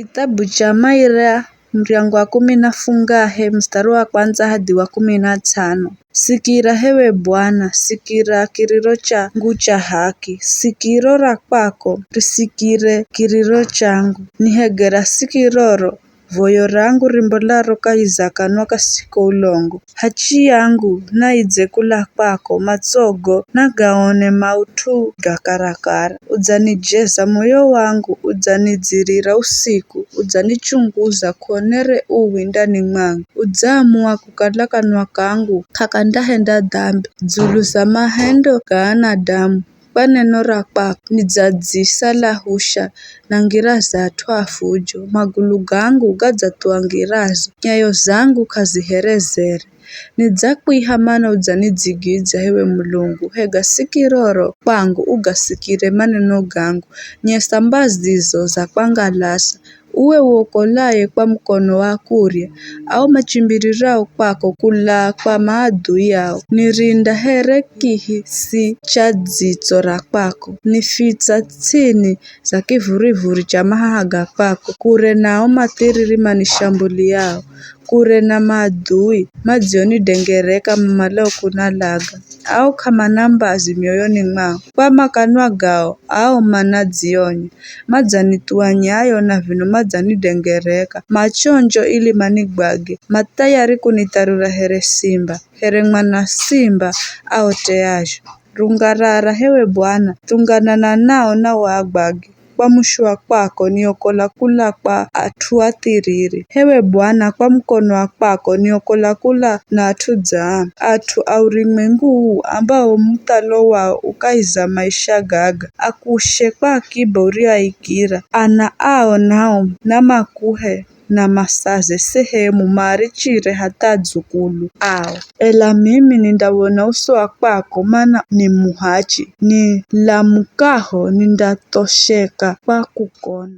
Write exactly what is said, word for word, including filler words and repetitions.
Kitabu cha Maira, muryango wa kumi na fungahe, mstari wa kwanza hadi wa kumi na tsano. Sikira, hewe Bwana, sikira kiriro changu cha haki, sikiro ra kwako risikire kiriro changu. Nihegera sikiroro, voyo rangu rimbolaro kahi za kanwa kasiko ulongo. Hachi yangu, naidze kula kwako, matsogo nagaone maut'u ga karakara. Udzanijeza moyo wangu, udzanidzirira usiku, udzanichunguza k'uonere uwi ndani mwangu. Udzaamua kukala kanwa kangu k'akandahenda dambi dzulu za mahendo ga anadamu. Kwa neno ra kwako nidzadzisa lahusha na ngira za at'u a fujo. Magulu gangu gadzathuwa ngirazo, nyayo zangu k'aziherezere. Nidzakwiha mana udzanidzigidza, hewe Mulungu, hega sikiroro kwangu ugasikire maneno gangu. Nyesa mbazizo za kwangalasa, uwe uokolaye kwa mukono wa kurya, ao machimbirirao kwako kula kwa maadui ao. Nirinda here kihisi cha dzitso ra kwako, nifitsa ts'ini za kivurivuri cha mahaha ga kwako, kure nao mathiriri manishambuliyao, kure na maadui madzionindengereka mamalao kunalaga. Ao k'amana mbazi mioyoni mwao, kwa makanwa gao ao manadzionya. Madzanithuwa nyayo na vino madzanidengereka. Machonjo ili manigwage, mathayari kunitharura here simba, here mwana simba aoteazho. Rungarara, hewe Bwana, thunganana nao na uagwage. Kwa mushuwa kwako niokola kula kwa at'u athiriri. Hewe Bwana, kwa mukono wa kwako niokola kula na at'u dzaa. At'u a urumwengu uu ambao muthalo wao u kahi za maisha gaga, akushe kwa akiba uriyoaikira. Ana ao nao namakuhe na masaze sehemu maarichire hatha adzukulu ao. Ela mimi nindawona uso wa kwako, mana ni muhachi, nilamukaho nindathosheka kwa kukona.